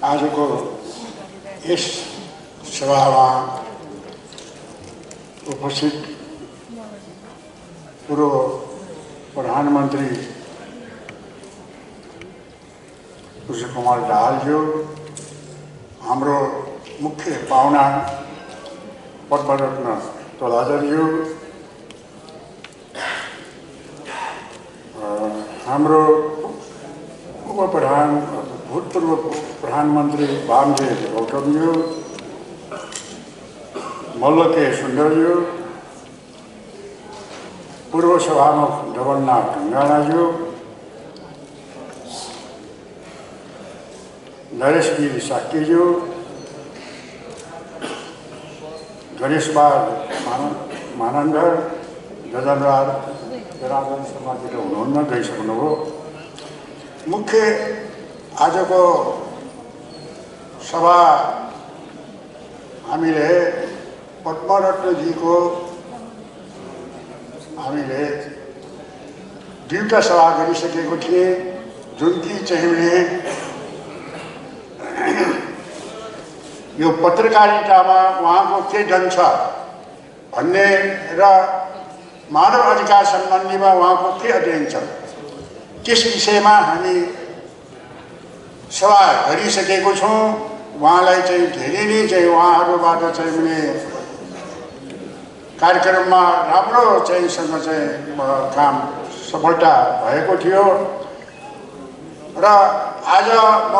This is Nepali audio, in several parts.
आजको यस सभामा उपस्थित पूर्व प्रधानमन्त्री सूर्य कुमार दाहालज्यू, हाम्रो मुख्य पाहुना पद्मरत्न तोलाधरज्यू, हाम्रो भूतपूर्व प्रधानमन्त्री वामदेव गौतमज्यू, मल्लके सुन्दरज्यू, पूर्व सभामुख जगन्नाथ ढुङ्गानाज्यू, नरेशगिरी साक्यज्यू, गणेशबहादुर मानन्दर, गजनराज जनार्दन शर्माजी हुनुहुन्न, गइसक्नुभयो। मुख्य आजको सभा हामीले पद्मरत्नजीको हामीले दुईटा सभा गरिसकेको थिए, जुन कि चाहिँ यो पत्रकारितामा उहाँको के जन छ भन्ने र मानव अधिकार सम्बन्धीमा उहाँको के अध्ययन छ त्यस विषयमा हामी सभा गरिसकेको छौँ। उहाँलाई चाहिँ धेरै नै चाहिँ उहाँहरूबाट चाहिँ भने कार्यक्रममा राम्रो चाहिँ सँग चाहिँ काम सफलता भएको थियो र आज म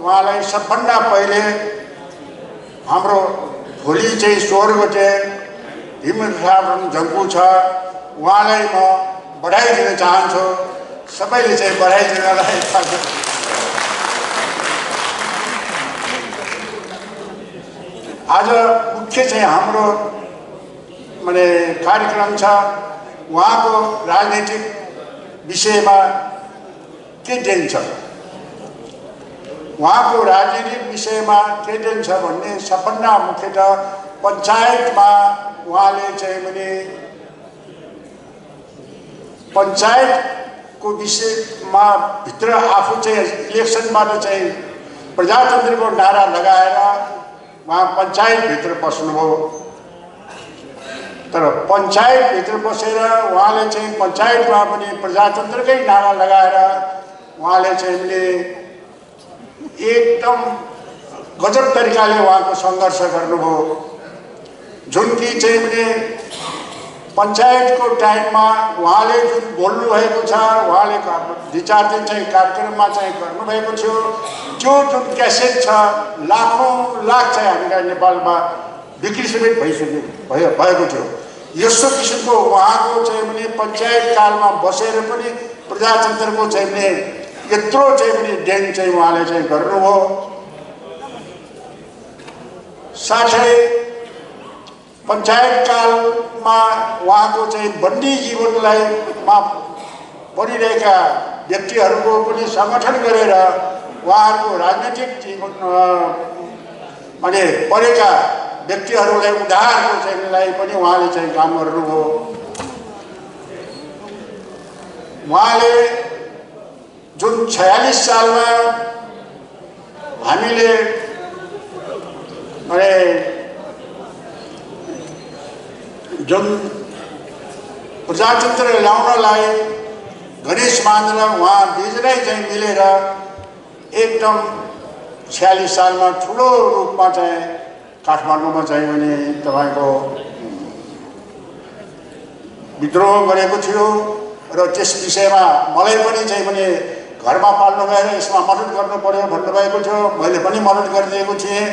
उहाँलाई सबभन्दा पहिले हाम्रो भोलि चाहिँ 16 गते भीमप्रसाद जङ्गु छ, उहाँलाई म बधाई दिन चाहन्छु। सबैले चाहिँ बधाई दिनलाई आज मुख्य चाहिँ हाम्रो माने कार्यक्रम छ। उहाँको राजनीतिक विषयमा के देन छ, उहाँको राजनीतिक विषयमा के देन छ भन्ने सबभन्दा मुख्यतः पञ्चायतमा उहाँले चाहिँ भने पञ्चायतको विषयमा भित्र आफू चाहिँ इलेक्सनबाट चाहिँ प्रजातन्त्रको नारा लगाएर उहाँ पञ्चायतभित्र पस्नुभयो। तर पञ्चायतभित्र बसेर उहाँले चाहिँ पञ्चायतमा पनि प्रजातन्त्रकै नारा लगाएर उहाँले चाहिँ भने एकदम गजब तरिकाले उहाँको सङ्घर्ष गर्नुभयो। जुन कि चाहिँ भने पञ्चायतको टाइममा उहाँले जुन बोल्नुभएको छ, उहाँले 2-4 दिन चाहिँ कार्यक्रममा चाहिँ गर्नुभएको थियो, त्यो जुन क्यासेट छ लाखौँ लाख चाहिँ हामीलाई नेपालमा बिक्री समेत भएको थियो। यस्तो किसिमको उहाँको चाहिँ भने पञ्चायत कालमा बसेर पनि प्रजातन्त्रको चाहिँ भने यत्रो चाहिँ पनि देन चाहिँ उहाँले चाहिँ गर्नुभयो। साथै पञ्चायत कालमा उहाँको चाहिँ बन्दी जीवनलाई परिरहेका व्यक्तिहरूको पनि सङ्गठन गरेर उहाँहरूको राजनीतिक जीवन माने परेका व्यक्तिहरूलाई उद्धारको चाहिँलाई पनि उहाँले चाहिँ काम गर्नुभयो। उहाँले जुन 46 सालमा हामीले जुन प्रजातन्त्र ल्याउनलाई गणेश मान र उहाँ दुईजनै चाहिँ मिलेर एकदम 46 सालमा ठुलो रूपमा चाहिँ काठमाडौँमा चाहिँ भने तपाईँको विद्रोह गरेको थियो र त्यस विषयमा मलाई पनि चाहिँ भने घरमा पाल्नु गएर यसमा मद्दत गर्नु पर्यो भन्नुभएको थियो। मैले पनि मद्दत गरिदिएको थिएँ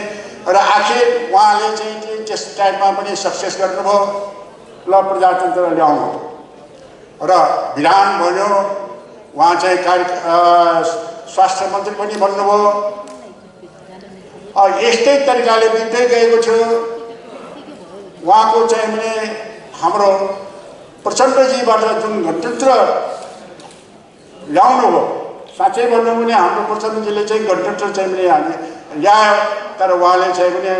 र आखिर उहाँले चाहिँ त्यस टाइममा पनि सक्सेस गर्नुभयो। ल प्रजातन्त्र ल्याउनु र विधान भन्यो, उहाँ चाहिँ स्वास्थ्य मन्त्री पनि भन्नुभयो। यस्तै तरिकाले बित्दै गएको थियो। उहाँको चाहिँ भने हाम्रो प्रचण्डजीबाट जुन गणतन्त्र ल्याउनु हो, साँच्चै भन्नु भने हाम्रो प्रचण्डजीले चाहिँ गणतन्त्र चाहिँ भने हामी ल्यायो। तर उहाँले चाहिँ भने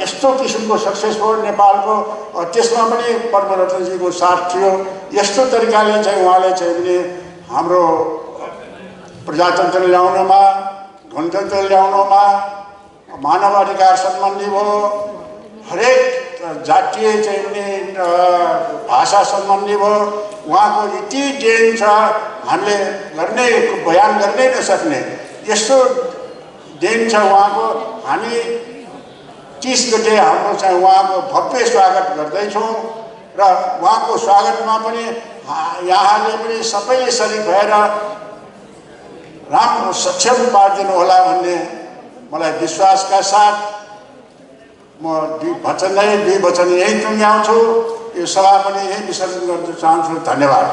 यस्तो किसिमको सक्सेस भयो नेपालको, त्यसमा पनि पद्मरत्नजीको साथ थियो। यस्तो तरिकाले चाहिँ उहाँले चाहिँ भने हाम्रो प्रजातन्त्र ल्याउनमा गणतन्त्र ल्याउनमा मानव अधिकार सम्बन्धी भयो, हरेक जातीय चाहिँ भाषा सम्बन्धी भयो, उहाँको यति देन छ हामीले गर्ने बयान गर्नै नसक्ने यस्तो देन छ उहाँको। हामी 30 गते हाम्रो चाहिँ उहाँको भव्य स्वागत गर्दैछौँ र उहाँको स्वागतमा पनि यहाँले पनि सबैले सरिक भएर राम्रो सक्षम पारिदिनु होला भन्ने मलाई विश्वासका साथ म दुई वचन यही टुङ्ग्याउँछु। यो सभा पनि यही विसर्जन गर्न चाहन्छु। धन्यवाद।